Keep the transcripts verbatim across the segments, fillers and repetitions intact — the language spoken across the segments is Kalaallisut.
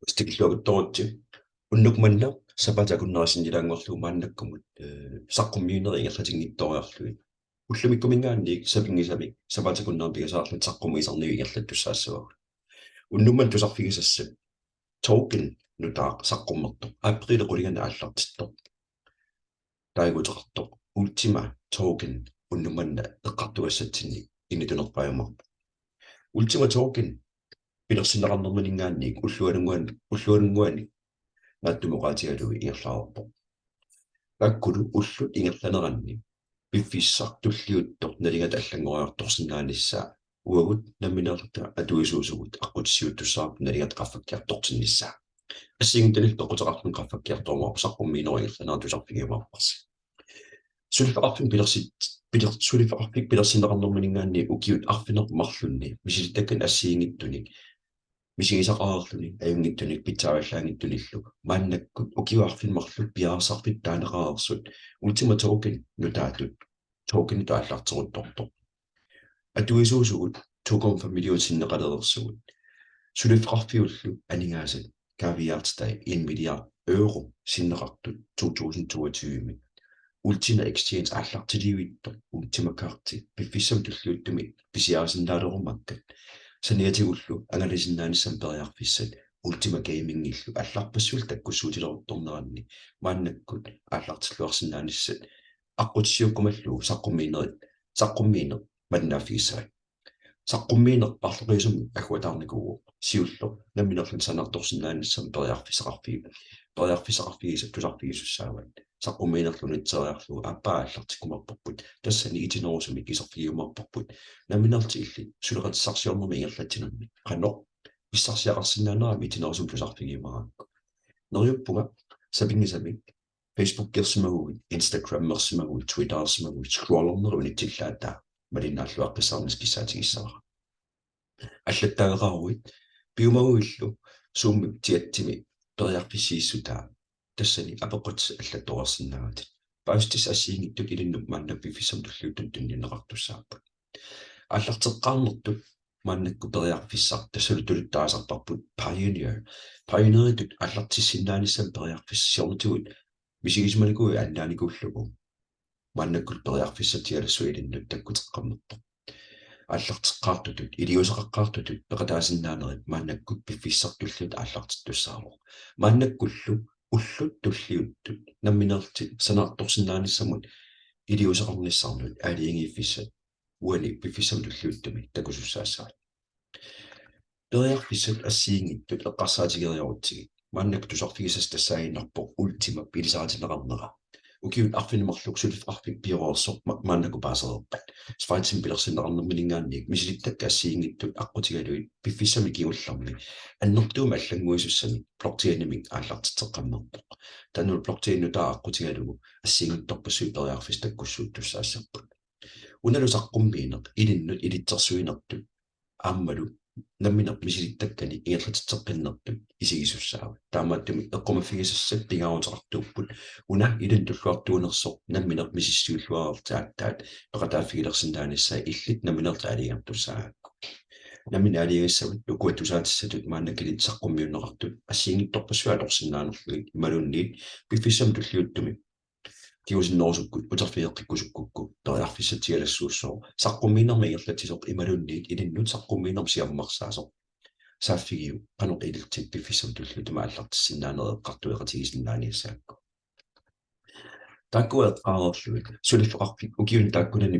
Tikilluakuttooritsi. Unnuk manna sapaatip akunnera sinnilaannguarlugu maannakkumut, eh, saqqummiinerit ingerlatinngitsooriarlugit. Ullumikkumiingaanniit sapinngisamik sapaatip akunnera pingasoriarluta saqqummiisarnigut ingerlattussaassavagut. Unnuk manna tusarfigisassat: Token nutaaq saqqummertoq. Apriilip qulinganni aallartittoq. Taaguuteqartoq Ultima Token unnuk manna eqqartugassatsinni initunerpaajumaarpoq. Ultima Token pilersinneqarnermiingaanniit ullualunnguan-, ullualunnguanik naatsumik oqaatigalugu ingerlareerpoq. Taakkulu ullut ingerlaneranni piffissaq tulliuttoq nalingata allanngoriartorsinnaanissaa uagut nammineerluta atuisuusugut aqqutissiuuttussaavoq nalingata qaffakkiartortinnissaa. Assigiinngitsunillu peqquteqarluni qaffakkiartorumaarpoq saqqummiinerup ingerlanerani tusarfigiumaarparsi. Suliffeqarfik pilersit-, piler-, suliffeqarfik pilersinneqarnermiingaanniit ukiut arfineq-marlunni misilittakkanik assigiinngitsunik misigisaqareerluni ajunngitsunik pitsaavallaanngitsunillu maannakkut ukiut arfineq-marluk piareersarfittut taaneqareersut Ultima Token nutaatut tokenitut aallarteruttortoq. Atuisuusugut to komma fem millionit sinneqalereersugut. Suliffeqarfiullu aningaasat kaaviiaartitai en milliard euro sinneqartut to tusind toogtyve. Ultima Exchange aallartiliivittoq Ultima Cardi piffissami tulliuttumi pisiarisinnaalerumaarakku. Saniatigullu angalasinnaanissamut periarfissat Ultima Gamingillu allarpassuillu takkussuutileruttorneranni maannakkut aallartilluarsinnaanissat aqqutissiuukkumallugu saqqummiinerit, saqqummiineq malinnaaffigissavat. Saqqummiineq paarlaqiusumik agguataarnikuuvoq, siulleq nammineerluni sanaartorsinnaanissamut periarfissaqarfigi-, periarfissaqarfigisat tusarfigisussaavat. Saqqummiinerlu unitseriarlugu aappaa aallartikkumaarparput, tassani itinerusumik iserfigiumaarparput. Nammineerlutit illit suleqatissarsiornermi ingerlatsinermi qanoq pissarsiaqarsinnaaneramik itinerusumik tusarfigiumaarakku. Neriuppunga sapinngisamik Facebookersimaguit, Instagramersimaguit, Twitterersimaguit scrollernerit unitsillaat malinnaalluaqqissaarnissaq kissaatigissavara. Allattaaveqaruit piumaguillu Zoomimi chattimi periarfissiissutaa tassani apeqqut allattoreersinnaavatit. Paasissutissat assigiinngitsut ilinnut maanna piffissami tulliuttumi tunniunneqartussaapput. Aallarteqqaarnertut maannakkut periarfissaq tassalu tuluttut taasarparput Pioneer. Pioneeritut aallartissinnaanissamut periarfissaq siornatigut misigisimannikuuvoq annaanikuullugu. Maannakkut periarfissaq tialassuaq ilinnut takkuteqqammerpoq. Aallarteqqaartutut, iliuuseqaqqaartutut peqataasinnaanerit maannakkut piffissami tulliuttumi aallartittussaavoq. Maannakkullu ullut tulliuttut nammineerlutit sanaartorsinnaanissamut iliuuseqarnissannut aalajangiiffissat uani piffissami tulliuttumi takusussaassavat. Periarfissat assigiinngitsut eqqarsaatigereerutsigit. Maannakkut tusarfigisassat tassaaginnarpoq Ultimap ilisaritinneqarnera. Ukiut arfineq-marluk suliffeqarfik pioreersoq ma-, maannakkut paasereerpat. Schweizimi pilersinneqarnermiingaanniit misilittakkat assigiinngitsut aqqutigalugit piffissami kingullermi annertuumik allannguisussamik blockchainimik aallartitseqqammerpoq. Taannalu blockchain nutaaq aqqutigalugu assigiinngitsorpassuit periarfissat takkussuuttussaassapput. Unalu saqqummiineq ilinnut ilitsersuinertut aammalu nammineq misilittakkanik ingerlatitseqqinnertut isigisussaavat. Taamaattumik eqqumaffigisassat pingaaruteqartuupput una ilinnut tulluartuunersoq nammineq misissuilluarlutit aatsaat peqataaffigilersinnaanissaa illit nammineerlutit aalajangertussaagakku. Nammineq aalajangissavat ukua tusaatissatut maannakkut ilinnut saqqummiunneqartut assigiinngitsorpassuit atorsinnaanerlugit imaluunniit piffissami tulliuttumi kingusinnerusukkut uterfigeqqikkusukkukku periarfissaq tialassuussooq saqqummiinermi ingerlatsisoq imaluunniit ilinnut saqqummiinermut siammarsaasoq. Saaffigiuk qanoq ilillutit piffissami tulliuttumi aallartissinnaanerit eqqartueqatigisinnaaniassagakku. Taakkua eqqaareerlugit suliffeqarfik ukiuni taakkunani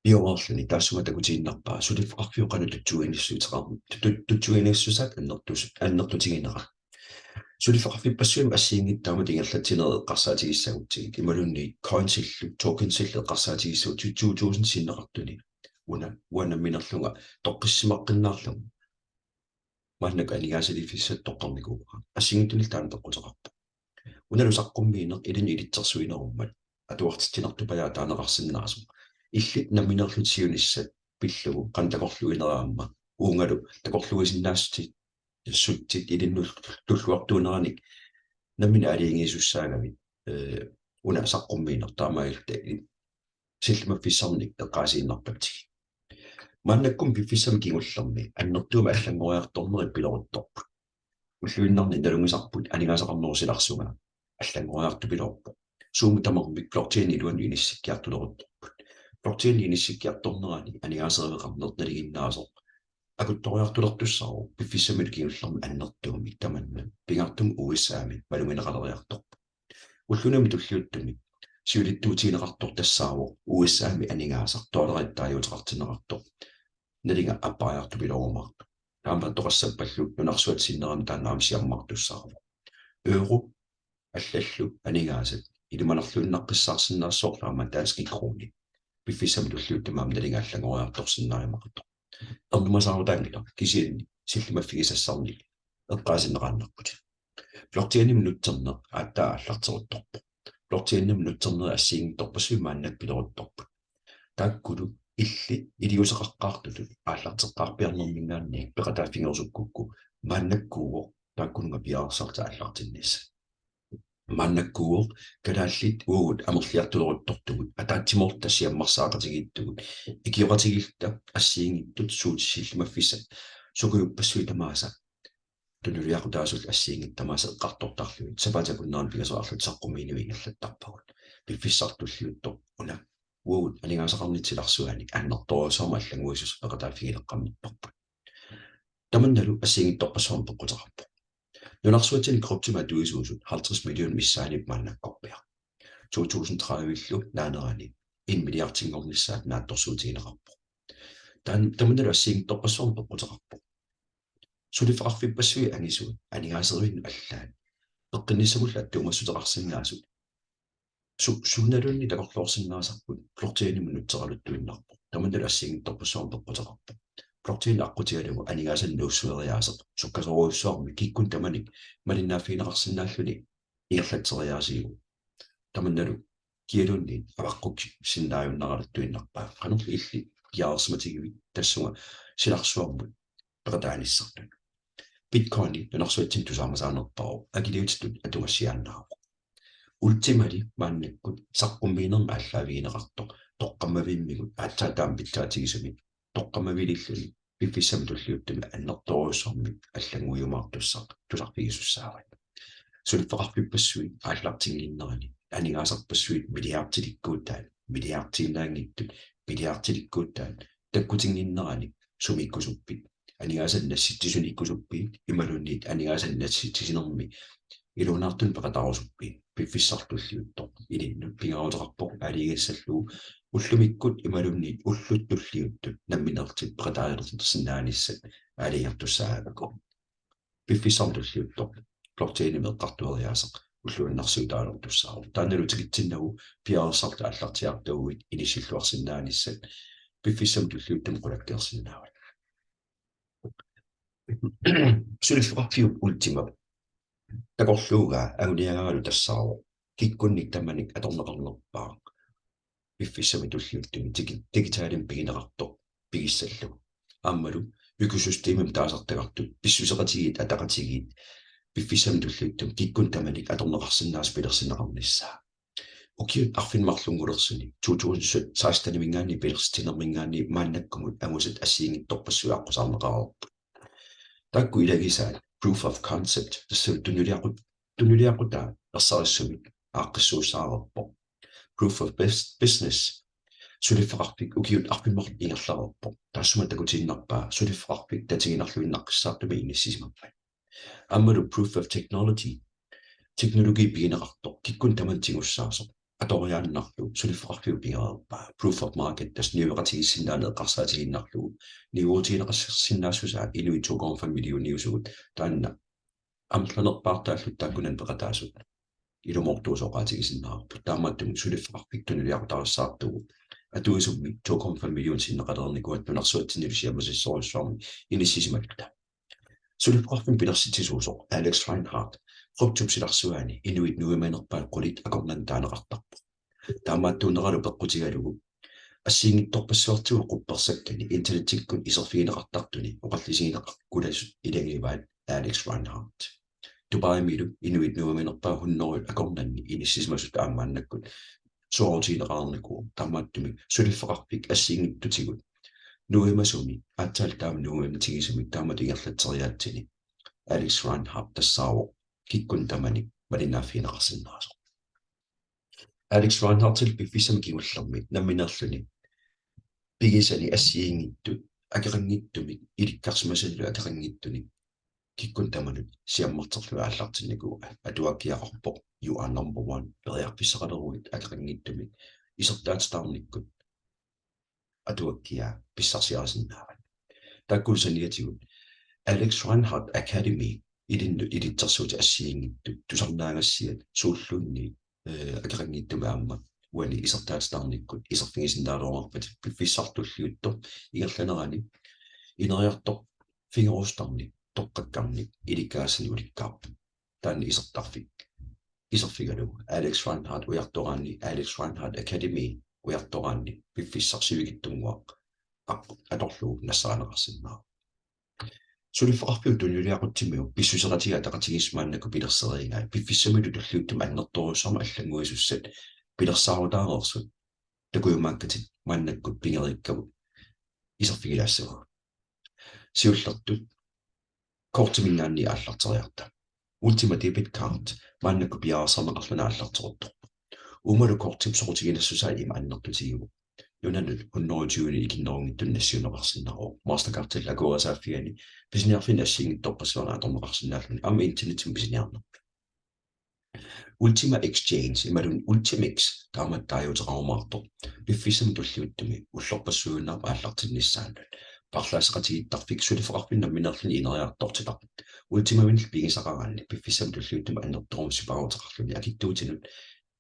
pioreerluni taassuma takutiinnarpaa suliffeqarfiup qanoq tutsuinissuteqarn-, tu-, tu-, tutsuinissusaat annertus-, annertutiginera. Suliffeqarfippassuimmi assigiinngitsut taamatut ingerlatsinerit eqqarsaatigissagutsigit imaluunniit coinsillu tokensillu eqqarsaatigissagutsigu to tusind sinneqartuni. Una, uanga nammineerlunga toqqissisimaqqinnaarlunga. Maannakkut aningaasaliiffigisassat toqqarnikuuara. Assigiinngitsunillu taanna peqquteqarpoq. Unalu saqqummiineq ilinnut ilitsersuinerummat atuartitsinertupajaaq taaneqarsinnaasoq. Illit nammineerlutit siunissat pillugu qanoq takorluuinerit aamma uungalu takorluuisinnaassutit, sutsit ilinnut tulluartuuneranik nammineq aalajangiisussaagavit, eh, una saqqummiineq taamaalilluta sillimaffissarnik eqqaasiinnarpatsigit. Maannakkut piffissami kingullermi annertuumik allanngoriartornerit pileruttorput. ulluinnarni nalunngisarput aningaasaqarnerup silarsuaa allanngoriartupiloorpoq. Suummi tamarmik blockchainip iluanut inissikkiartuleruttorput. Blockchainip inissikkiartornerani aningaasereerneq nalinginnaasoq akuttoriartulertussaavoq piffissami kingullermi annertuumik tamanna pingaartumik U S A-mi malugineqaleriartorpoq. Ullunimi tulliuttumi siulittuutigineqartoq tassaavoq U S A-mi aningaasaq dollarittut taaguuteqartinneqartoq nalinga appariartupiloorumaartoq. Taamaattoqassappallu nunarsuatsinni sinnerani taanna aamma siammartussaavoq. Euro allallu aningaasat ilimanarluinnaqqissaarsinnaassuarlu aamma danskit kroner piffissami tulliuttumi aamma nalinga allanngoriartorsinnaajumaartoq. Ernumasaarutaanngilaq kisianni sillimaffigisassarnik eqqaasinneqaannarputit. Blockchainimut nutserneq aatsaat aallarteruttorpoq. Blockchainimut nutsernerit assigiinngitsorpassuit maannakkut pileruttorput. Taakkulu illit iliuuseqaqqaartutut aallarteqqaarpiarnermiingaanniit peqataaffigerusukkukku maannakkuuvoq taakkununnga piareersarlutit aallartinnissat. Maannakkuuvoq kalaallit uagut amerliartuleruttortugut, ataatsimoorluta siammarsaaqatigiittugut, ikioqatigiilluta assigiinngitsut suut sillimaffissat sukujuppassuit tamaasa tunuliaqutaasullu assigiinngitsut tamaasa eqqartortarlugit sapaatip akunneranut pingasoqarluta saqqummiineq ingerlattarpagut. Piffissaq tulliuttoq una uagut aningaasaqarnitta silarsuaani annertoorujussuarmik allannguisussaq peqataaffigileqqammerparput. Tamannalu assigiinngitsorpassuarnik peqquteqarpoq. Nunarsuatsinni kryptomik atuisuusut halvtreds millionit missaanniipput maannakkorpiaq. To tusind tredive-llu naanerani en milliardinngornissaat naatsorsuutigineqarpoq. Taanna tamannalu assigiinngitsorpassuarnik peqquteqarpoq. Suliffeqarfippassuit angisuut, aningaaserivinnut allaat, peqqinnissamullu attuumassuteqarsinnaasut su-, suunaluunniit takorloorsinnaasarput blockchainimut nutseraluttuinnarpoq. Tamannalu assigiinngitsorpassuarnik peqquteqarpoq. Blockchain aqqutigalugu aningaasanik nuussueriaaseq sukkasoorujussuarmik kikkunnit tamanit malinnaaffigineqarsinnaalluni ingerlatseriaasiivoq. Tamannalu kialuunniit avaqquksinnaajunnaaraluttuinnarpaa. Qanorlu illit piareersimatigivit tassunga silarsuarmut peqataanissartut? Bitcoini nunarsuatsinni tusaamasaanerpaavoq, akiliutitut atugassiaannaavoq. Ultimali maannakkut saqqummiinermi aallaavigineqartoq toqqammavimmigut aatsaat taama pitsaatigisumik toqqammavililluni piffissami tulliuttumi annertoorujussuarmik allannguiumaartussaq tusarfigisussaavat. Suliffeqarfippassuit aallartinnginneranni aningaasarpassuit milliardilikkuutaat, milliardiinnaanngitsut milliardilikkuutaat takkutinnginneranni sumiikkusuppit? Aningaasanik nassitsisunikkusuppit imaluunniit aningaasanik nassitsisinermi iluanaartunik peqataarusuppiit? Piffissaq tulliuttoq ilinnut pingaaruteqarpoq aalajangissallugu ullumikkut imaluunniit ullut tulliuttut nammineerlutit peqataalersinnaanissat aalajangertussaagakku. Piffissami tulliuttumi blockchainimik eqqartueriaaseq ulluinnarsiutaalertussaavoq. Taannalu tikitsinnagu piareersarlutit aallartiaartaguit inissilluarsinnaanissat piffissami tulliuttumi qulakkeersinnaavat. Suliffeqarfiup Ultima takorluugaa anguniagaralu tassaavoq kikkunnit tamanit atorneqarnerpaaq piffissami tulliuttumi digi-, digitalimik pigineqartoq pigissallugu. Aammalu økosystemimik taasartagartut pissuseqatigiit ataqatigiit piffissami tulliuttumi kikkunnit tamanit atorneqarsinnaasut pilersinneqarnissaa. Ukiut arfineq-marlunngulersuni to tusind sekstenimiingaanniit pilersitsinermiingaanniit maannakkumut angusat assigiinngitsorpassuit aqqusaarneqareerput. Taakku ilagisaat proof of concept, tassalu tunuliaqut-, tunuliaqutaa ersarissumik aaqqissuussaareerpoq. Proof of bus-, business, suliffeqarfik ukiut arfineq-marluk ingerlareerpoq. Taassuma takutiinnarpaa suliffeqarfik tatiginarluinnaqqissaartumik inissisimappat. Aammalu proof of technology, teknologi pigineqartoq kikkunnit tamanit tigussaasoq atoriaannarlu suliffeqarfiup pigereerpaa. Proof of market, tassa niueqatigiissinnaaneq eqqarsaatigiinnarlugu niuerutigineqarsinnaassusaa inuit to komma fem millioniusugut, taanna amerlanerpaartaallutik taakkunani peqataasut ilumoortuusoq oqaatigisinnaavarput. Taamaattumik suliffeqarfik tunuliaqutarissaartugut atuisummi to komma fem million sinneqalereernikuugatta nunarsuatsinnilu siammasissorujussuarmik inissisimalluta. Suliffeqarfimmik pilersitsisuusoq Alex Reinhardt kryptop silarsuaani inuit nuimanerpaat qulit akornanni taaneqartarpoq. Taamaattuuneralu peqqutigalugu assigiinngitsorpassuartigut quppersakkani internettikkut iserfigineqartartuni oqallisigineqarkulasut ilagivaat Alex Reinhardt. Dubaimilu inuit nuimanerpaat hundrede akornanni inissisimasut aamma maannakkut soorutigineqarnikuuvoq. Taamaattumik suliffeqarfik assigiinngitsutigut nuimasumik, aatsaat taama nuimatigisumik taamatut ingerlatseriaatsini Alex Reinhardt tassaavoq kikkunnit tamanit malinnaaffigineqarsinnaasoq. Alex Reinhardtip piffissami kingullermi nammineerluni pigisani assigiinngitsut akeqanngitsumik ilikkarsimasanillu akeqanngitsunik kikkunnit tamanit siammarterlugit aallartinnikuuvoq. Atuakkiaqarpoq: "You are number one", periarfissaqaleruit akeqanngitsumik isertaatitaarnikkut atuakkiaa pissarsiarisinnaavat. Taakku saniatigut Alex Reinhardt Academy ilinnut ilitsersuutit assigiinngitsut tusarnaagassiat suulluunniit, eh, akeqanngitsumik aamma uani isertaatitaarnikkut iserfigisinnaalermat piffissaq tulliuttoq ingerlanerani ineriartorfigerusunik toqqakkarnik ilikkagassani ulikkaarput. Taanna isertarfik, iserfigalugu Alex Reinhardt ujartoraanni, Alex Reinhardt Academy ujartoraanni piffissaq sivikitsunnguaq aq-, atorlugu nassaaneqarsinnaavoq. Suliffeqarfiup tunuliaqutsimiup pissuseqatigiit ataqatigiissut maannakkut pilerseriigai piffissamilu tulliuttumi annertoorujussuarmik allannguisussat pilersaarutaareersut takujumaakkatit maannakkut pigeriikkagut iserfigilaassavagut. Siullertut kortiminngaanniit aallarteriarta. Ultima Debit Card maannakkut piareersarneqarluni aallarteruttorpoq. Uumalu kortip soqutiginassusaa ima annertutigivoq. Nunanut hundrede tyve ikinnerunngitsuni nassiunneqarsinnaavoq. Mastercardillu akuerisaaffiani pisiniarfinni assigiinngitsorpassuarnik atorneqarsinnaalluni aamma internetimi pisiniarnerput. Ultima Exchange imaluunniit Ultimex taamatut taaguuteqarumaartoq piffissami tulliuttumi ullorpassuinnarmik aallartinnissaanut. Paarlaasseqatigiittarfik suliffeqarfinnut nammineerluni ineriartortitaq Ultimaminillu pigisaqaraanni piffissami tulliuttumi annertoorujussuarmik sipaaruteqarluni akitsuutinut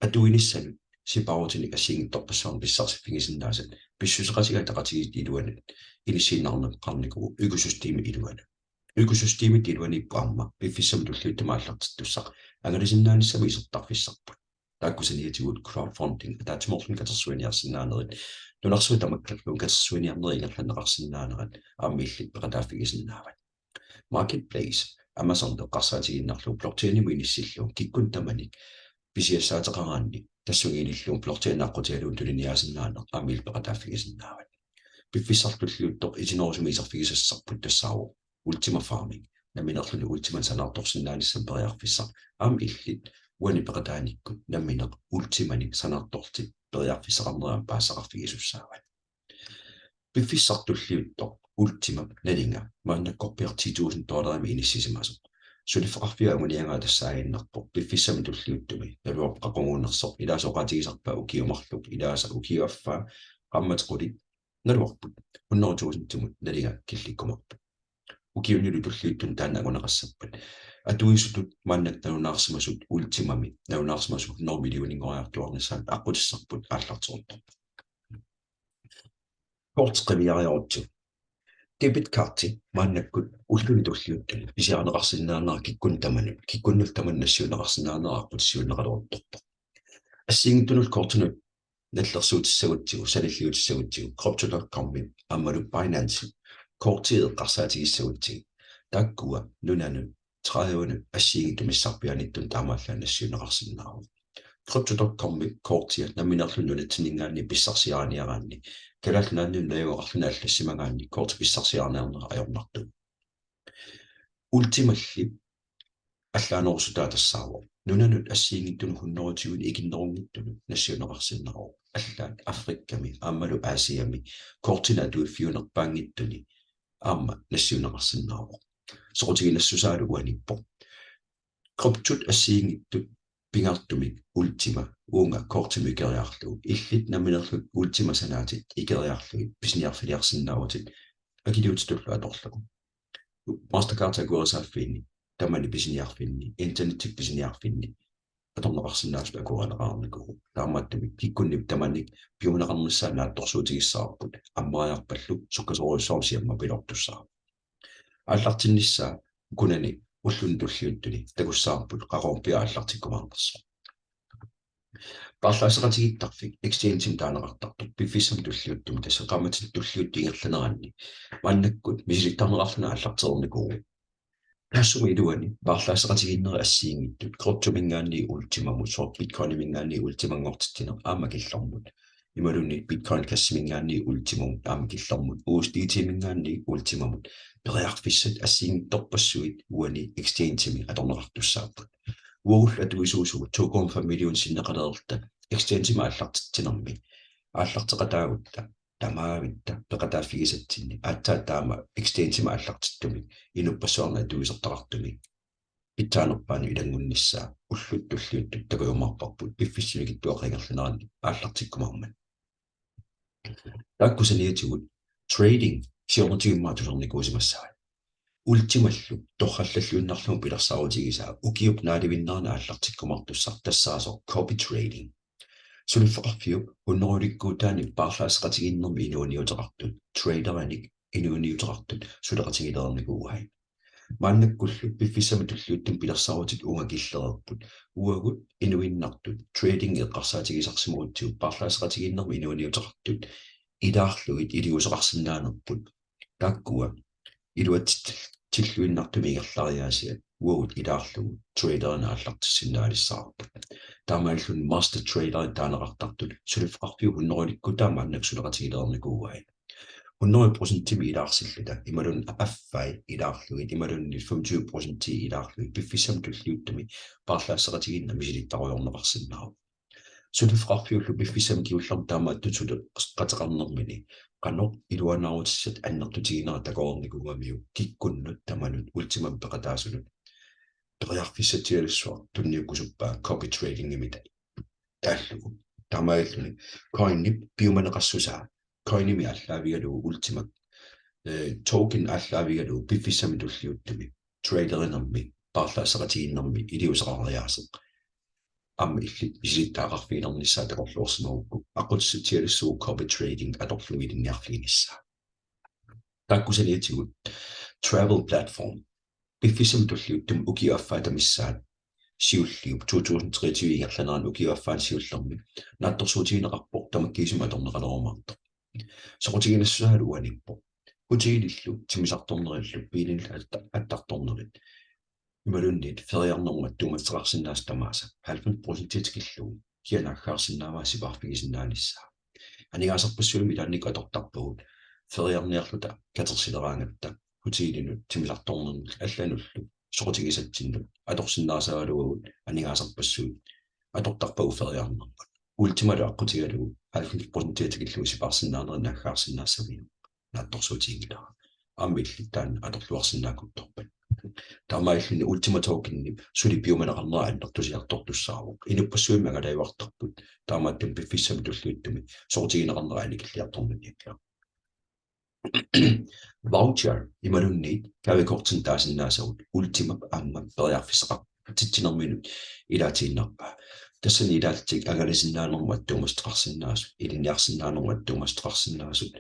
atuinissanut sipaarutinik assigiinngitsorpassuarnik pissarsiffigisinnaasat pissuseqatigiit ataqatigiit iluanut inissiinnarneqarnikuuvoq økosystemip iluanut. Økosystemip iluaniippoq aamma piffissami tulliuttumi aallartittussaq angalasinnaanissamut isertarfissarput. Taakku saniatigut crowdfunding ataatsimoorluni katersuiniarsinnaanerit nunarsuaq tamakkerlugu katersuiniarnerit ingerlanneqarsinnaanerat aamma illit peqataaffigisinnaavat. Marketplace, Amazon eqqarsaatigiinnarlugu blockchainimut inissillugu kikkunnit tamanit pisiassaateqaraanni tassunga inillugu blockchain aqqutigalugu tuniniaasinnaaneq aamma illit peqataaffigisinnaavat. Piffissaq tulliuttoq itinerusumik iserfigisassarput tassaavoq Ultima Farming, nammineerluni Ultimanik sanaartorsinnaanissamut periarfissaq, aamma illit uani peqataanikkut nammineq Ultimanik sanaartorlutit periarfissaqarnerit aamma paasisaqarfigisussaavat. Piffissaq tulliuttoq Ultimap nalinga maannakkorpiaq ti tusind dollarimik inissisimasoq. Suliffeqarfiup anguniagaa tassaaginnarpoq piffissami tulliuttumi naluarput qaquguunersoq, ilaasa oqaatigisarpaa ukioq marluk, ilaasa ukioq affaa, qaammatit qulit naluarput hundrede tusindimut nalinga killikkumaarpoq. Ukiunilu tulliuttuni taanna anguneqassappat atuisutut maannakkut nalunaarsimasut Ultimami nalunaarsimasut hundrede millioninngoriartuaarnissaat aqqutissarput aallarteruttorpoq. Korti qiviariarutsigu. Debit cardi maannakkut ulluni tulliuttuni pisiarineqarsinnaanera kikkunnit tamanit, kikkunnullu tamanit nassiunneqarsinnaanera aqqutissiuunneqaleruttorpoq. Assigiinngitsunullu kortinut nallersuutissagutsigu, sanilliutissagutsigu, crypto dot com-ip aammalu Binance korti eqqarsaatigissagutsigit, taakkua nunanut tredivenut assigiinngitsut missarpiaanittut taamaallaat nassiunneqarsinnaavoq. Crypto dot com-ip kortia nammineerluni nunatsinninngaanniit pissarsiariniaraanni Kalaallit Nunaannut najugaqarluni allassimagaanni korti pissarsiariniarnera ajornartoq. Ultimalli allaanerussutaa tassaavoq nunanut assigiinngitsunut hundrede tyve ikinnerunngitsunut nassiunneqarsinnaavoq. Allaat Afrikami aammalu Asiami kortinik atuiffiunerpaanngitsuni aamma nassiunneqarsinnaavoq. Soqutiginassusaalu uaniippoq. Kryptot assigiinngitsut pingaartumik Ultima uunga kortimut ikeriarlugu, illit nammineerlutit Ultima sanaatit ikeriarlugit pisiniarfiliarsinnaavutit akiliutitullu atorlugu. Mastercard akuerisaaffiini, tamani pisiniarfinni, internettikkut pisiniarfinni atorneqarsinnaasutut akuerineqarnikuuvoq. Taamaattumik kikkunnit tamanit piumaneqarnissaat naatsorsuutigissavarput, ammariarpallu sukkasoorujussuarmik siammarpiloortussaavoq. Aallartinnissaa ukunani ulluni tulliuttuni takussavarput qaqugumpiaq aallartikkumaarnersoq. Paarlaasseqatigiittarfik exchange-imik taaneqartartoq piffissami tulliuttumi, tassa qaammatini tulliuttuni ingerlaneranni, maannakkut misilittaarneqarluni aallartereernikuuvoq. Taassuma iluani paarlaasseqatigiinnerit assigiinngitsut kryptominngaanniit Ultimamut, soorlu Bitcoiniminngaanniit Ultimanngortitsineq aamma killormut, Imaluunniit Bitcoin Cash-iminngaanniit Ultimamut aamma killermut, U S D T-minngaanniit Ultimamut periarfissat assigiinngitsorpassuit uani exchange-imi atorneqartussaapput. Uagullu atuisuusugut to komma fem million sinneqalereerluta exchange-imi aallartitsinermi aallarteqataagutta tamaavitta peqataaffigisatsinni aatsaat taama exchange-imi aallartittumik inuppassuarnut atuisortaqartumik pitsaanerpaanut ilanngunnissaa ullut tulliuttut takujumaarparput piffissap sivikitsuaqqap ingerlanerani aallartikkumaarmat. Taakku saniatigut trading siornatigut immaqa tusarnikuusimassavat. Ultimallu torrallalluinnarlugu pilersaarutigisaa ukiup naalivinnerani aallartikkumaartussaq tassaasoq copy trading. Suliffeqarfiup hunnorujulikkuutaanik paarlaasseqatigiinnermik inuuniuteqartut, traderinik inuuniuteqartut suleqatigiinnikuuai. Maannakkullu piffissami tulliuttumi pilersaarutit uunga killereerput. Uagut inuinnartut trading eqqarsaatigisarsimagutsigu paarlaasseqatigiinnermik inuuniuteqartut ilaarlugit iliuuseqarsinnaanerput. Taakkua iluatsitsilluinnartumik ingerlariaasiat uagut ilaarlugu traderinik aallartissinnaalissavarput. Taamaalilluni master traderit taaneqartartut suliffeqarfiup hunnorujulikkuutaa maannakkut suleqatigiinnikuuai. Hundrede procentimik ilaarsilluta imaluunniit affai ilaarlugit imaluunniit femogtyve procenti ilaarlugit piffissami tulliuttumi paarlaasseqatigiinneq misilittarujoorneqarsinnaavoq. Suliffeqarfiullu piffissami kingullermi taamaattut suleqateqarnermini qanoq iluanaarutissat annertutiginera takoreernikuugamiuk kikkunnut tamanut Ultimamik peqataasunut. Periarfissatsialassuaq tunniukkusuppaa copy tradingimita taallugu. Taamaalilluni coinip piumaneqassusaa, coinimi aallaavigalugu Ultima, eh, token aallaavigalugu piffissami tulliuttumi traderinermi paarlaasseqatigiinnermi iliuuseqariaaseq aamma illit misilittagaqarfigilernissaa takorluuisimagukku aqutsissatsialassuuvoq copy trading atorlugu ilinniarfiginissaa. Taakku saniatigut travel platform. Piffissami tulliuttumi ukiup affaata missaani siulliup to tusind treogtyve ingerlanerani ukiup affaani siullermi naatsorsuutigineqarpoq tamakkiisumik atorneqalerumaartoq. Soqutiginassusaalu uaniippoq. Hotelillu timmisartornerillu biilinillu atta-, attartornerit imaluunniit feriarnermut attuumassuteqarsinnaasut tamaasa halvfems procent tikillugu kia naaggaarsinnaavaa sipaarfigisinnaanissaa. Aningaasarpassuimmi ilaannikkut atortarpagut feriarniarluta katersileraangatta hotelinut timmisartornermut allanullu soqutigisatsinnut atorsinnaasaraluagut aningaasarpassuit atortarpagut feriarnermut. Ultimalu aqqutigalugu halvfems procent tikillugu sipaarsinnaanerit naaggaarsinnaassamiuk naatsorsuutiginngilara. Aamma illit taanna atorluarsinnaakuttorpat. Taamaalilluni Ultima Tokenip suli piumaneqarnera annertusiartortussaavoq. Inuppassuimmi angalajuartarput. Taamaattumik piffissami tulliuttumi soqutigineqarnera annikilliartorninniarlugu. Voucher imaluunniit gavekortinik taasinnaasagut Ultimap aamma periarfissaqartitsinerminut ilaatiinnarpaa. Tassani ilaallutik angalasinnaanermut attuumassuteqarsinnaasut, ilinniarsinnaanermut attuumassuteqarsinnaasut,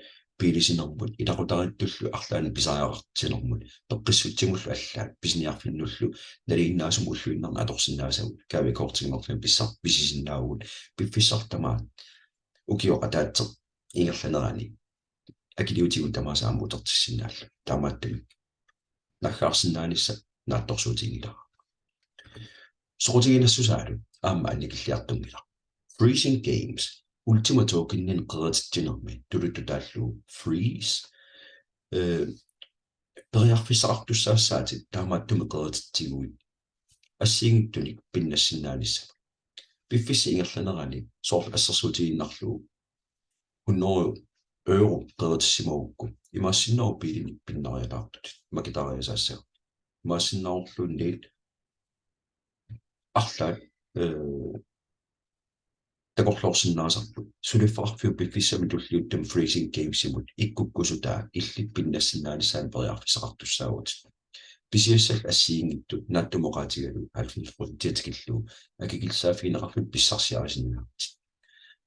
biilisinermut ilaqutariittullu arlaannik pisariaqartitsinermut, peqqissutsimullu allaat pisiniarfinnullu nalinginnaasumik ulluinnarni atorsinnaasagut, gavekortinik marlunnik pissar-, pisisinnaavugut, piffissaq tamaat ukioq ataaseq ingerlanerani akiliutigut tamaasa aamma utertissinnaallugit. Taamaattumik naaggaarsinnaanissaq naatsorsuutiginngilara. Soqutiginassusaalu aamma annikilliartunngilaq. Freezing Games, Ultima Tokeninik qerititsinermi tuluttut taallugu freeze, eh, periarfissaqartussaassaatit taamaattumik qerititsiguit assigiinngitsunik pinnassinnaanissamut. Piffissap ingerlanerani soorlu assersuutigiinnarlugu hundrede euro qeritissimagukku imaassinnaavoq biilinik pinnariataartutit makitaariasaassagut. Imaassinnaavorluunniit arlaat, eh, takorloorsinnaasarput. Suliffeqarfiup piffissami tulliuttumi Freezing Gamesimut ikkukkusutaa illit pinnassinnaanissaanut periarfissaqartussaavutit. Pisiassallu assigiinngitsut naatsumik oqaatigalugu halvfems procent tikillugu akikillisaaffigineqarlutit pissarsiarisinnaavutit.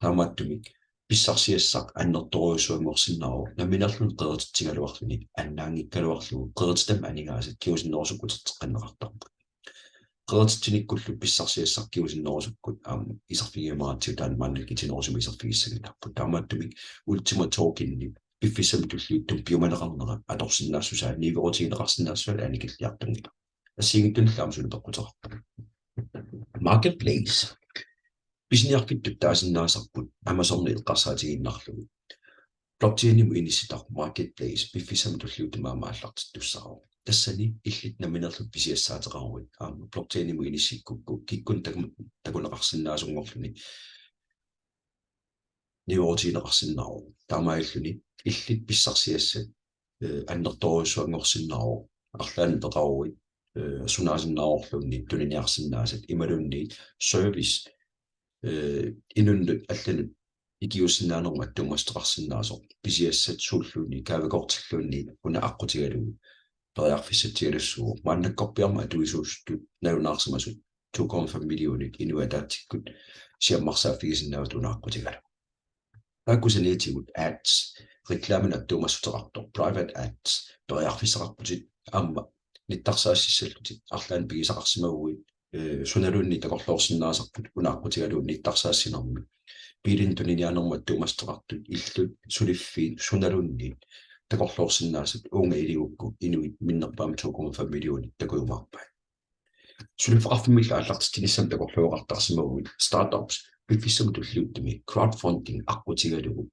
Taamaattumik pissarsiassaq annertoorujussuanngorsinnaavoq nammineerluni qerititsigaluarluni annaanngikkaluarlugu qerititami aningaasat kingusinnerusukkut uterteqqinneqartarput. Qerititsinikkullu pissarsiassaq kingusinnerusukkut aamma iserfigiumaatsigu taanna maannakkut itinerusumik iserfigissanngilarput. Taamaattumik Ultima Tokenip piffissami tulliuttumi piumaneqarnera atorsinnaassusaa niuerutigineqarsinnaassusaa annikilliartunngilaq. Assigiinngitsunillu aamma suli peqquteqarpoq. Marketplace. Pisiniarfittut taasinnaasarput Amazoni eqqarsaatigiinnarlugu. Blockchainimut inissitaq marketplace piffissami tulliuttumi aamma aallartittussaavoq. Tassani illit nammineerlutit pisiassaateqaruit aamma blockchainimut inissikkukku kikkunnit taku-, takuneqarsinnaasunngorluni niuerutigineqarsinnaavoq. Taamaalilluni illit pissarsiassat, eh, annertoorujussuanngorsinnaavoq. Arlaannik peqaruit, eh, sunaasinnaavorluunniit tuniniarsinnaasat imaluunniit service, eh, inunnut allanut ikiuussinnaanermut attuumassuteqarsinnaasoq. Pisiassat suulluunniit, gaavekortilluunniit una aqqutigalugu periarfissatsialassuuvoq. Maannakkorpiarmi atuisuusuttut nalunaarsimasut to komma fem millionit inuit ataatsikkut siammarsaaffigisinnaavat una aqqutigalugu. Taakku saniatigut ads, reklaminut attuumassuteqartoq, private ads, periarfissaqarputit aamma nittarsaassissallutit arlaannik pigisaqarsimaguit, eh, sunaluunniit takorloorsinnaasarput una aqqutigalugu nittarsaassinermi. Biilinik tuniniaanermut attuumassuteqartut, illut, suliffiit, sunaluunniit takorloorsinnaasat uunga iligukku inuit minnerpaamik to komma fem millionit takujumaarpaat. Suliffeqarfimmillu aallartitsinissamut takorluugaqartarsimaguit startups piffissami tulliuttumi crowdfunding aqqutigalugu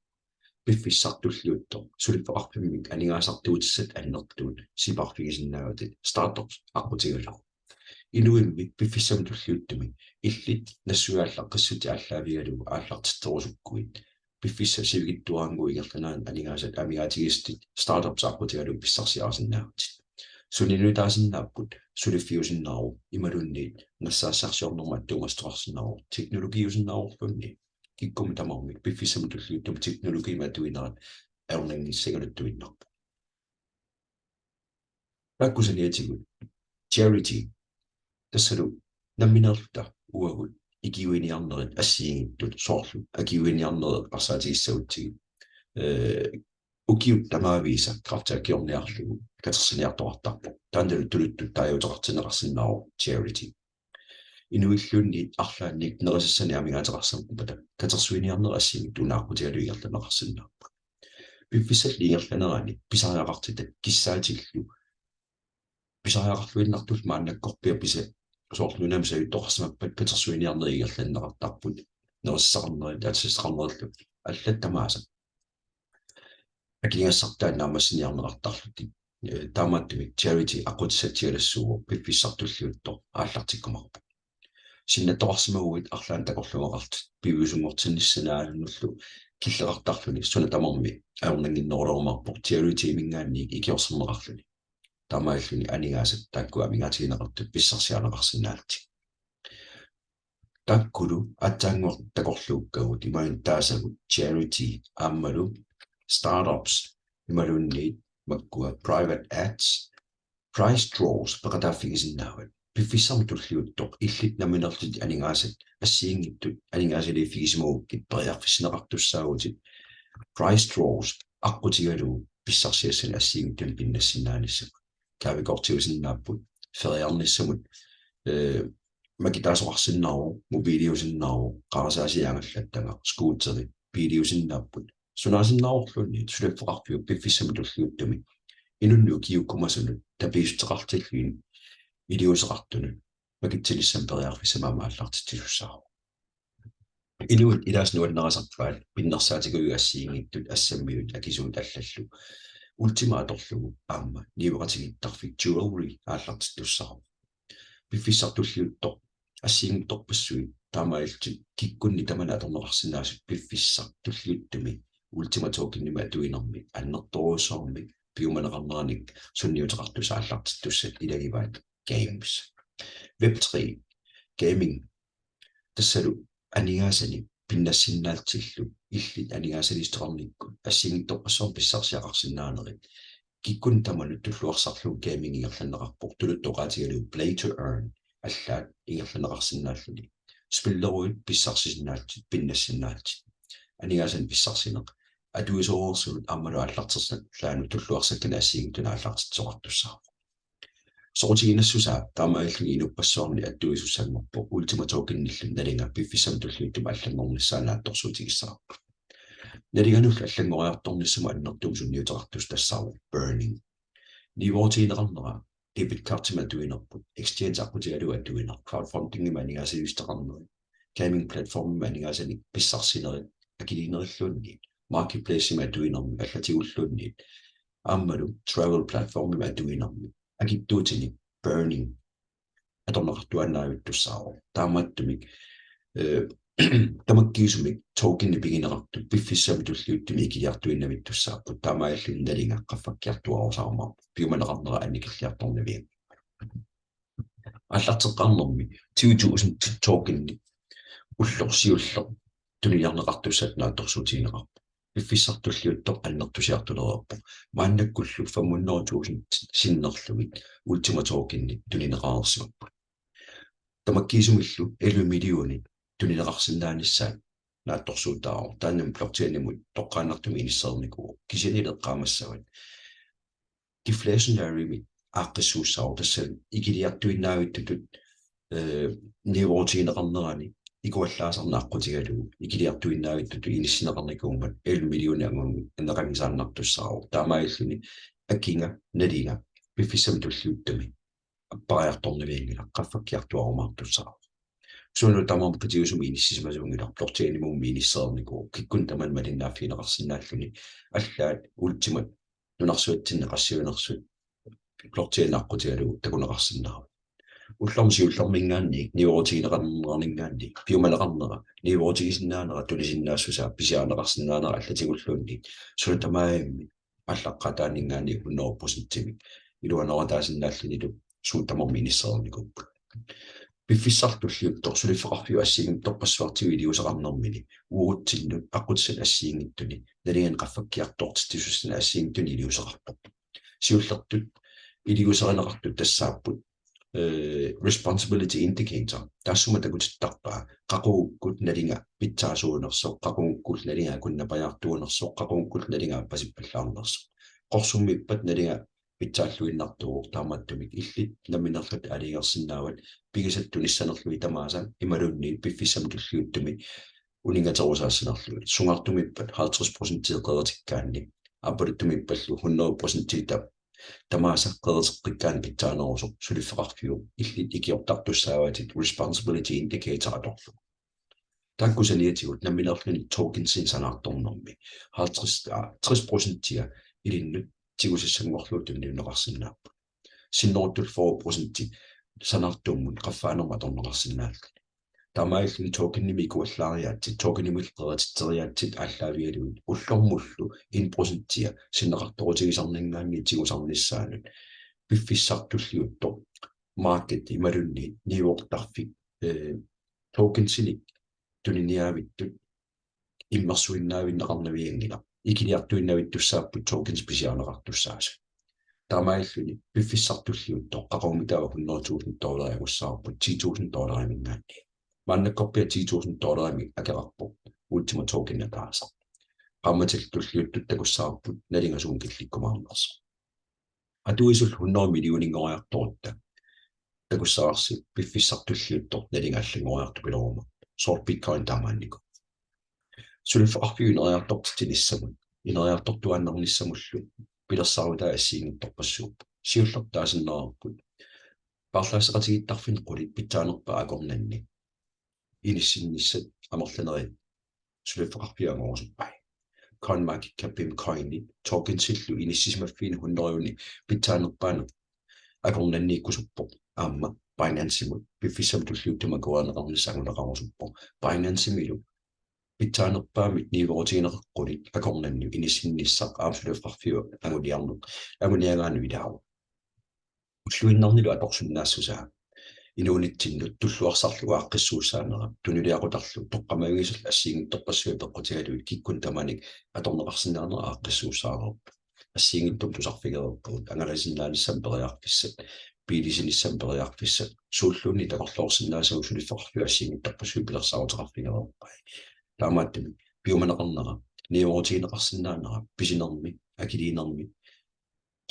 piffissaq tulliuttoq suliffeqarfimmik aningaasartuutissat annertuut sipaarfigisinnaavatit startups aqqutigalugu. Inuimmi piffissami tulliuttumi illit nassuiaallaqqissutit aallaavigalugu aallartitserusukkuit piffissap sivikitsuarannguup ingerlanerani aningaasat amigaatigisatit startups aqqutigalugu pissarsiarisinnaavatit. Suninnut taasinnaapput suliffiusinnaavoq imaluunniit nassaassarsiornermut attuumassuteqarsinnaavoq teknologiusinnaavorluunniit. Kikkunnit tamarmik piffissami tulliuttumi teknologiimik atuinerat ajornanngissagaluttuinnarpoq. Taakku saniatigut charity. Tassalu nammineerluta uagut ikiuiniarnerit assigiinngitsut soorlu akiuiniarnerit eqqarsaatigissagutsigit. Eh, ukiut tamaavisa kræfti akiorniarlugu katersiniartoqartarpoq. Taannalu tuluttut taaguuteqartinneqarsinnaavoq charity. Inuilluunniit arlaannik nerisassanik amigaateqarsimappata katersuiniarnerit assigiinngitsut una aqqutigalugu ingerlanneqarsinnaapput. Piffissallu ingerlanerani pisariaqartitat kissaatillu pisariaqarluinnartullu maannakkorpiaq pisa-, soorlu nunami sajuttoqarsimappat katersuiniarnerit ingerlanneqartarput, nerisaqarnerit, aatsitassaqarnerillu allat tamaasa akiligassartaat naammassiniarneqartarlutik. Eh, taamaattumik charity aqqutissatsialassuuvoq piffissaq tulliuttoq aallartikkumaarpoq. Sinnattoqarsimaguit arlaannik takorluugaqartut piviusunngortinnissaannullu killeqartarluni suna tamarmi ajornannginnerulerumaarpoq charity-minngaanniit ikiorserneqarluni. Taamaalilluni aningaasat taakku amigaatigineqartut pissarsiarineqarsinnaallutik. Taakkulu aatsaannguaq takorluukkagut imaluunniit taasagut charity aammalu startups imaluunniit makkua private ads, prize draws peqataaffigisinnaavat. Piffissami tulliuttoq illit nammineerlutit aningaasat assigiinngitsut aningaasaliiffigisimagukkit periarfissinneqartussaavutit prize draws aqqutigalugu pissarsiassanik assigiinngitsunik pinnassinnaanissamut. Gaavekortiusinnaapput, feriarnissamut, eh, makitaasoqarsinnaavoq, mobiiliusinnaavoq, qarasaasiat angallattagaq, scooteri, biiliusinnaapput. Sunaasinnaavorluunniit suliffeqarfiup piffissami tulliuttumi inunnut ukiukkumasunut tapiissuteqartilluni iliuuseqartunut makitsinissamut periarfissamik aamma aallartitsisussaavoq. Inuit ilaasa nuannarisarpaat pinnersaatiguit assigiinngitsut assammiut akisuut allallu. Ultima atorlugu aamma niueqatigiittarfik jewelry aallartittussaavoq. Piffissaq tulliuttoq assigiinngitsorpassuit taamaalillutik kikkunnit tamanit atorneqarsinnaasut piffissaq tulliuttumi Ultima Tokenimik atuinermi annertoorujussuarmik piumaneqarneranik sunniuteqartussat aallartittussat ilagivaat games. Web tre, gaming. Tassalu aningaasanik pinnassinnaallutillu illit aningaasaliisoqarnikkut assigiinngitsorpassuarnik pissarsiaqarsinnaanerit. Kikkunnit tamanit tulluarsarlugu gaming ingerlanneqarpoq, tuluttut oqaatigalugu play to earn allaat ingerlanneqarsinnaalluni. Spilleruit pissarsisinnaallutit, pinnassinnaallutit. Aningaasanik pissarsineq atuisoorsuit aammalu aallartersallaannut tulluarsakkanik assigiinngitsunik aallartitsisoqartussaavoq. Soqutiginassusaa taamaalilluni inuppassuarni attuisussanngorpoq Ultima Tokenillu nalinga piffissami tulliuttumi allanngornissaa naatsorsuutigissavarput. Nalinganullu allanngoriartornissamut annertuumik sunniuteqartussaq tassaavoq burning. Niuerutigineqarnera debit cardimik atuinerput, exchange aqqutigalugu atuineq, crowdfundingimik aningaasaliisoqarnerit, gaming platformimik aningaasanik pissarsinerit akiliinerilluunniit, marketplacemik atuinermik allatigulluunniit, aammalu travel platformimik atuinermik akitsuutinik burning atorneqartuaannavittussaavoq. Taamaattumik eh, tamakkiisumik tokenit pigineqartut piffissami tulliuttumi ikiliartuinnavittussaapput. Taamaalilluni nalinga qaffakkiartuaarusaarmaarpoq piumaneqarnera annikilliartornavianngilaq. Aallarteqqaarnermi tyve tusind tokenit ulloq siulleq tuniniarneqartussatut naatsorsuutigineqarpoq. Piffissami tulliuttumi annertusiartulereerpoq. Maannakkullu fem hundrede tusind sinnerlugit Ultima tokenit tunineqareersimapput. Tamakkiisumillu elleve millionit tunineqarsinnaanissaat naatsorsuutaavoq. Taanna blockchainimut toqqaannartumik inissereernikuuvoq. Kisianni eqqaamassavat deflationarymik aaqqissuussaavoq, tassa ikiliartuinnavittutut eh, niuerutigineqarnerani ikuallaasarneq aqqutigalugu ikiliartuinnavittutut inissinneqarnikuummat elleve millionit angu-, anneqanngisaannartussaavoq. Taamaalilluni akinga nalinga piffissami tulliuttumi appariartornavianngilaq, qaffakkiartuaarumaartussaavoq. Suunuku tamarmi qitiusumi inissisimasuunngilaq, blockchainimummi inissereernikuuvoq, kikkunnit tamanit malinnaaffigineqarsinnaalluni, allaat Ultimat nunarsuatsinni qassiunersut blockchain aqqutigalugu takuneqarsinnaavoq. Ullormi siullermiingaanniit niuerutigineqarninngaanniit piumaneqarnera, niuerutigisinnaanera, tunisinnaassusaa pisiarineqarsinnaanera allatigulluunniit suna tamarmi aallaqqaataaniingaanniit hundrede procentimik iluanaarutaasinnaallunilu suut tamarmi inissereernikuupput. Piffissami tulliuttumi suliffeqarfiup assigiinngitsorpassuartigut iliuuseqarnermini uagutsinnut aqqutissat assigiinngitsuni nalinganik qaffakkiartortitsisussani assigiinngitsuni iliuuseqarpoq. Siullertut iliuuserineqartut tassaapput eh, responsibility indicator, taassuma takutittarpaa qaqugukkut nalinga pitsaasuunersoq, qaqugukkut nalinga akunnapariartuunersoq, qaqugukkut nalinga appasippallaarnersoq. Qorsummiippat nalinga pitsaalluinnartuuvoq, taamaattumik illit nammineerlutit aalajangersinnaavat pigisatit tunissanerlugit tamaasa imaluunniit piffissami tulliuttumi uninngaterusaassinerlugit. Sungaartumiippat halvtreds procent qeritikkaanni, aappaluttumiippallu hundrede procent ta-, tamaasa qeriteqqikkaanni pitsaanerusoq suliffeqarfiup illit ikiortartussaavatit responsibility indicator atorlugu. Taakku saniatigut nammineerluni tokensinik sanaartornermi halvtreds, aa, tres procentia ilinnut tigusassanngorlugu tunniunneqarsinnaapput. Sinneruttullu fyrre procenti sanaartuummut qaffaanermut atorneqarsinnaalluni. Taamaalilluni tokenimik ikuallaariaatsit, tokenimillu qerititseriaatsit aallaavigalugit ullormullu en procentia sinneqartoorutigisarninngaanniit tigusarnissaanut piffissami tulliuttumi market imaluunniit niuertarfik, eh, tokensinik tuniniaavittut immersuinnaavinneqarnavianngilaq, ikiliartuinnavittussaapput tokens pisiarineqartussaasut. Taamaalilluni piffissami tulliuttumi qaqugumitaalu hundrede tusind dollarit angussavarput ti tusind dollarimiingaanniit. Maannakkorpiaq ti tusind dollarimik akeqarpoq Ultima token ataaseq. Qaammatillu tulliuttut takussavarput nalinga sumut killikkumaarnersoq. Atuisullu hundrede millioninngoriartorutta takussavarsi piffissami tulliuttumi nalinga allanngoriartupilorumaarpoq. Soorlu Bitcoin taamaannikut. Suliffeqarfiup ineriartortitsinissamut, ineriartortuaannarnissamullu pilersaarutai assigiinngitsorpassuupput. Siullertut taasinnaavara paarlaasseqatigiittarfinni qulit pitsaanerpaat akornanni inissinnissat amerlanerit suliffeqarfiup angorusuppai. CoinMarketCapimi coinit tokensillu inissisimaffiini hundrede pitsaanerpaanut akornanniikkusuppoq. Aamma Binancemut piffissami tulliuttumi akuerineqarnissaq anguneqarusuppoq. Binancemilu pitsaanerpaamik niuerutigineqaqquli akornanni inissinnissaq aamma suliffeqarfiup anguniarneq, anguniagaanut ilaavoq. Ulluinnarnilu atorsinnaassusaa inuunitsinnut tulluarsarlugu aaqqissuussaanera, tunuliaqutarlu toqqammavigisallu assigiinngitsorpassuit peqqutigalugit kikkunnit tamanit atorneqarsinnaanera aaqqissuussaareerpoq. Assigiinngitsumik tusarfigereerpugut, angalasinnaanissamut periarfissat, biilisinissamut periarfissat, suulluunniit takorloorsinnaasagut suliffeqarfiup assigiinngitsorpassuit pilersaaruteqarfigereerpai. Taamaattumik piumaneqarnera, niuerutigineqarsinnaanera pisinermi, akiliinermi,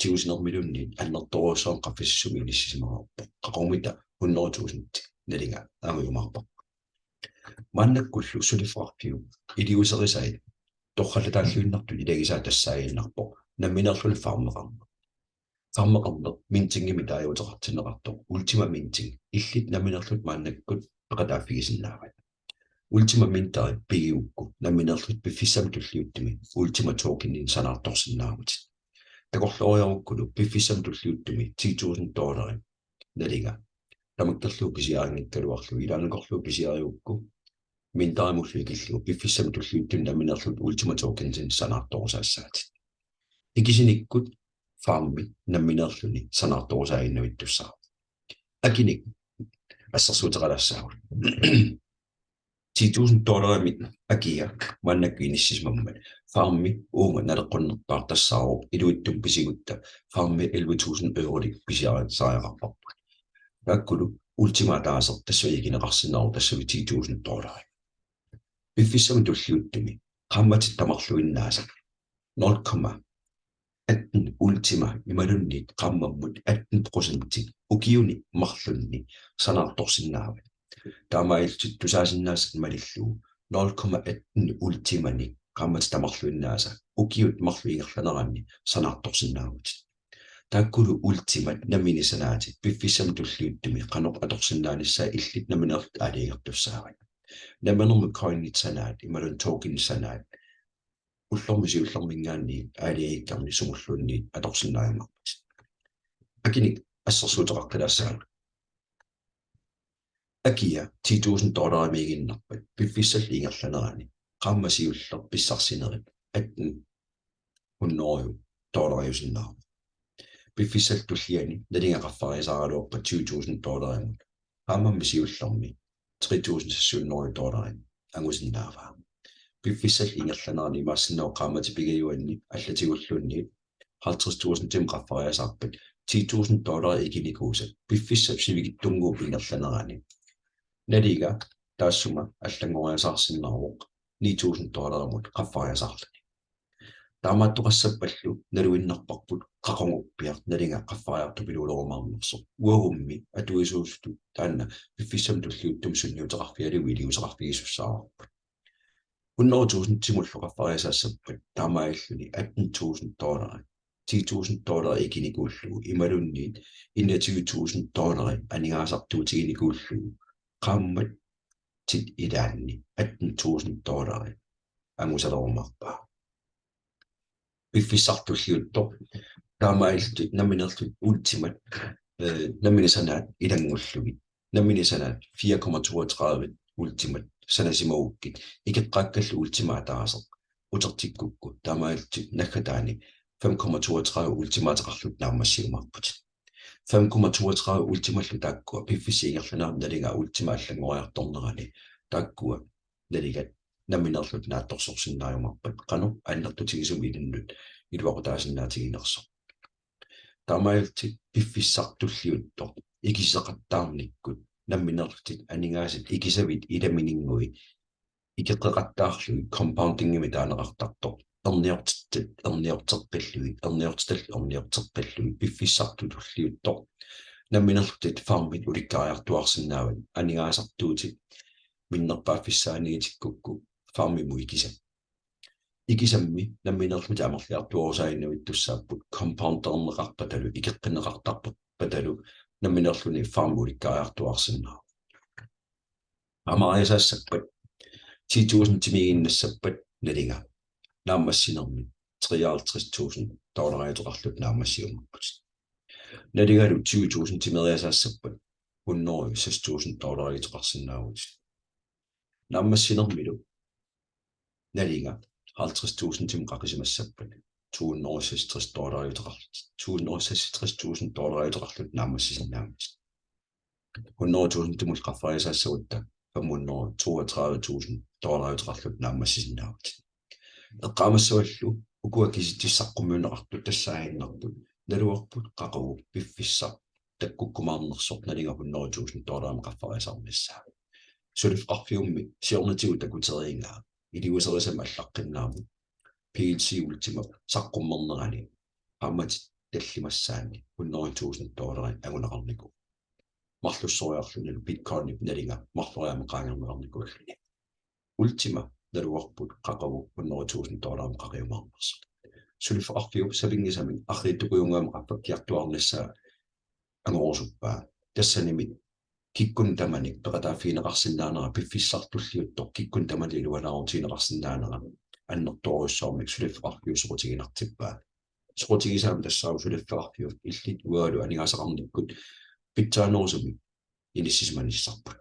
tigusinermiluunniit annertoorujussuarmik qaffasissumik inissisimareerpoq. Qaqugumita hundrede tusind nalinga angujumaarparput. Maannakkullu suliffeqarfiup iliuuserisai torrallataalluinnartut ilagisaat tassaaginnarpoq nammineerluni farmeqarneq. Farmeqarneq mintingimik taaguuteqartinneqartoq, Ultima Minting, illit nammineerlutit maannakkut peqataaffigisinnaavat. Ultima Minterit pigigukku nammineerlutit piffissami tulliuttumi Ultima Tokeninik sanaartorsinnaavutit. Takorlooriarukkulu piffissami tulliuttumi ti tusind dollarit nalinga tamakkerlugu pisiarinngikkaluarlugu, ilaannakorlugu pisiarigukku minterimullu ikillugu piffissami tulliuttumi nammineerlutit Ultima Tokensinik sanaartorusaassaatit. Ikisinikkut farmi nammineerluni sanaartorusaaginnavittussaavoq. Akinik assersuuteqalaassaagut. Ti tusind dollarimik akia maannakkut inissisimammat farmi uuma naleqqunnerpaaq tassaavoq iluitsumik pisigutta farmi elleve tusind eurolik pisiarisariaqarparput. Taakkulu Ultima ataaseq tassunga ikineqarsinnaavoq, tassunga ti tusind dollarit. Piffissami tulliuttumi qaammatit tamarluinnaasa nul komma atten Ultima imaluunniit qaammammut atten procenti ukiuni marlunni sanaartorsinnaavat. Taamaalillutit tusaasinnaasat malillugu nul komma atten Ultimanik qaammatit tamarluinnaasa ukiut marluk ingerlaneranni sanaartorsinnaavutit. Taakkulu Ultimat nammineq sanaatit piffissami tulliuttumi qanoq atorsinnaanissaat illit nammineerlutit aalajangertussaavat. Namminermi coinit sanaat imaluunniit tokenit sanaat ullormi siullermiingaanniit aalajangikkamik sumulluunniit atorsinnaajumaarputit. Akinik assersuuteqaqqilaassaagut. Akia ti tusind dollarimiiginnarpat piffissallu ingerlanerani qaammat siulleq pissarsinerit atten hundrede dollariusinnaavoq. Piffissallu tulliani nalinga qaffariasaaraluarpat tyve tusind dollarimut, qaammammi siullermi tre tusind seks hundrede dollarit angusinnaavaa. Piffissallu ingerlanerani imaassinnaavoq qaammatit pingajuanni allatigulluunniit halvtreds tusindimut qaffariasaarpat ti tusind dollarit ikinikuusat piffissap sivikitsunnguup ingerlanerani nalinga taassuma allanngoriasaarsinnaavoq ni tusind dollarimut qaffariasaarluni. Taamaattoqassappallu naluinnarparput qaquguppiaq nalinga qaffariartupiluulerumaarnersoq. Uagummi atuisuusutut taanna piffissami tulliuttumi sunniuteqarfigalugu iliuuseqarfigisussaavarput. Hundrede tusindimullu qaffariasaassappat taamaalilluni atten tusind dollarit, ti tusind dollarit ikinikuullugu imaluunniit enogtyve tusind dollarit aningaasartuutiginikuullugu qaammatit ilaanni atten tusind dollarit angusalerumaarpaa. Piffissaq tulliuttoq taamaalillutit nammineerlutit Ultimat, eh, nammineq sanaat ilanngullugit. Nammineq sanaat fire komma toogtredive Ultimat sanasimagukkit, ikeqqaakkallu Ultima ataaseq utertikkukku, taamaalillutit naggataani fem komma toogtredive Ultimaateqarlutit naammassiumaarputit. Fem komma toogtredive Ultimallu taakkua piffissap ingerlanerani nalinga Ultima allanngoriartornerani taakkua nalingat nammineerlutit naatsorsorsinnaajumaarpat qanoq annertutigisumik ilinnut iluaqutaasinnaatiginersoq. Taamaalillutit piffissaq tulliuttoq ikisaqattaarnikkut nammineerlutit aningaasat ikisavit ilamininngui ikeqqeqattaarlugit compoundingimik taaneqartartoq erniortittat erniorteqqillugit, erniortitallu erniorteqqillugit piffissaq tulliuttoq nammineerlutit farmit ulikkaariartuaarsinnaavat aningaasartuutit minnerpaaffissaaniitikkukku farmimut ikisat. Ikisammi nammineerlutit amerliartuaarusaaginnavittussaapput compounderneqarpatalu ikeqqinneqartarpatalu nammineerluni farmi ulikkaariartuaarsinnaavoq. Amaariasaassappat ti tusindimiiginnassappat nalinga naammassinermi treoghalvtreds tusind dollariuteqarlutit naammassiumaarputit. Nalingalu tyve tusindimeriasaassappat hundrede seks tusind dollariuteqarsinnaavutit. Naammassinermilu nalinga halvtreds tusindimut qaqisimassappat to hundrede seksogtres dollariuteqarlutit, to hundrede seksogtres tusind dollariuteqarlutit naammassisinnaavatit. Hundrede tusindimut qaffariasaassagutta fem hundrede toogtredive tusind dollariuteqarlutit naammassisinnaavat. Eqqaamassavallu ukua kisitsisit saqqummiunneqartut tassaaginnarput naluarput qaqugu piffissaq takkukkumaarnersoq nalinga hundrede tusind dollarimut qaffariasaarnissaa. Suliffeqarfiummi siornatigut takuteriigaa iliuuserisamik allaqqinnaammat P L C Ultimap saqqummernerani qaammatit tallimassaanni hundrede tusind dollarit anguneqarnikuuvoq. Marlussoriarlunilu Bitcoinip nalinga marloriaammik qaangerneqarnikuulluni. Ultima naluarput qaqugu hundrede tusind dollarimut qaqiumaarnersoq. Suliffeqarfiup sapinngisamik arriitsukujunnguamik qaffakkiartuaarnissaa angorusuppaa. Tassanimi kikkunnit tamanit peqataaffigineqarsinnaanera, piffissaq tulliuttoq kikkunnit tamanit iluanaarutigineqarsinnaanera annertoorujussuarmik suliffeqarfiup soqutiginartippaa. Soqutigisaami tassaavoq suliffeqarfiup illit uangalu aningaasaqarnikkut pitsaanerusumik inissisimanissarput.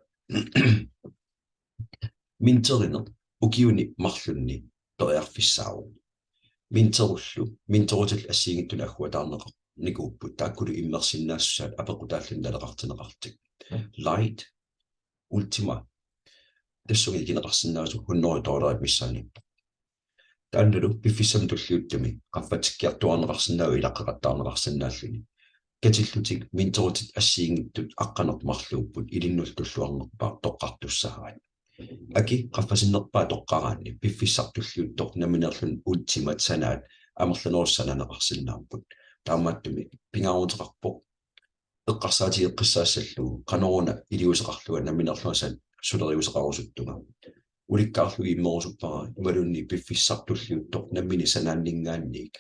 Minterineq ukiuni marlunni periarfissaavoq. Minterullu, minterutillu assigiinngitsunik agguataarneqarnikuupput, taakkulu immersinnaassusaat apeqqutaalluni naleqartinneqarlutik. Light, Ultima, tassunga ikineqarsinnaasoq hundrede dollarit missaaniippoq. Taannalu piffissami tulliuttumi qaffatikkiartuaarneqarsinnaavoq ilaqqeqattaarneqarsinnaalluni. Katillutik minterutit assigiinngitsut aqqaneq-marluupput ilinnullu tulluarnerpaaq toqqartussaavat. Aki qaffasinnerpaaq toqqaraanni piffissaq tulliuttoq nammineerluni Ultimat sanaat amerlanerussat sananeqarsinnaapput. Taamaattumik pingaaruteqarpoq eqqarsaatigeqqissaassallugu qanoruna iliuuseqarlunga nammineerlunga suleriuseqarusuttunga. Ulikkaarlugit immerusuppara imaluunniit piffissaq tulliuttoq nammineq sanaanninngaanniit,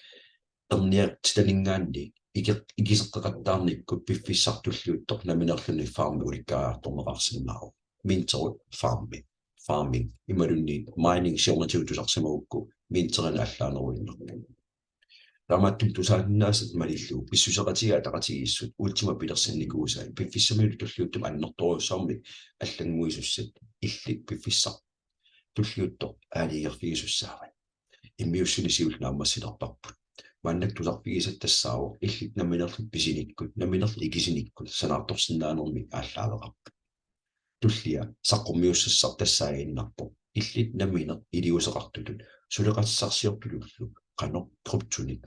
erniatsitaninngaanniit, ike-, ikiseqqeqattaarnikkut piffissaq tulliuttoq nammineerluni farmi ulikkaariartorneqarsinnaavoq. Minterut farmi, farming, imaluunniit mining siornatigut tusarsimagukku minterineq allaaneruinnarpoq. Taamaattumik tusaasinnaasat malillugu pissuseqatigiit ataqatigiissut Ultima pilersinnikuusai piffissamilu tulliuttumi annertoorujussuarmik allannguisussat illit piffissaq tulliuttoq aalajangerfigisussaavat. Immiussineq siulleq naammassilerparput. Maannakkut tusarfigisat tassaavoq illit nammineerlutit pisinikkut, nammineerlutit ikisinikkut sanaartorsinnaanermik aallaaveqarput. Tullia saqqummiussassaq tassaaginnarpoq illit nammineq iliuuseqartutut suleqatissarsiortutullu qanoq kryptonik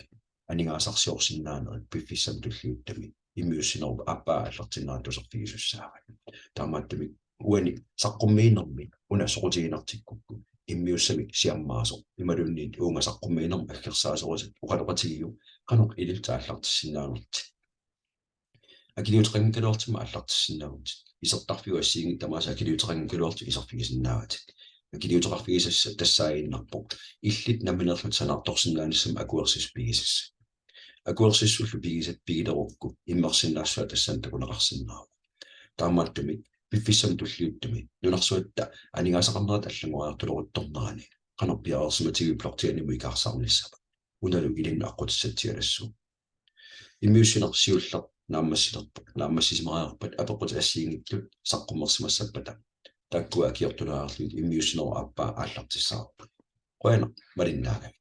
aningaasarsiorsinnaanerit piffissami tulliuttumi immiussinerup aappaa aallartinnerata tusarfigisussaavat. Taamaattumik uani saqqummiinermi una soqutiginartikkukku immiussamik siammaasoq imaluunniit uunga saqqummiinermi aggersaasorisat oqaloqatigiuk qanoq ilillutit aallartissinnaanerlutit. Akiliuteqanngikkaluartumik aallartissinnaavutit. Isertarfiup assigiinngitsut tamaasa akiliuteqanngikkaluarlutit iserfigisinnaavatit. Akiliuteqarfigisassat tassaaginnarpoq illit nammineerlutit sanaartorsinnaanissamut akuersissut pigisassat. Akuersissullu pigisat pigilerukku immersinnaassusaa tassani takuneqarsinnaavoq. Taamaattumik piffissami tulliuttumi nunarsuatta aningaasaqarnerata allanngoriartuleruttornerani qanoq piareersimatigiviuk blockchainimut ikaarsaarnissamut? Unalu ilinnut aqqutissatsialassuuvoq. Immiussineq siulleq naammassilerpat, naammassisimariarpat apeqqutit assigiinngitsut saqqummersimassappata, taakkua akiortulaarlugit immiussinerup aappaa aallartissavarput. Qujanaq malinnaagavit.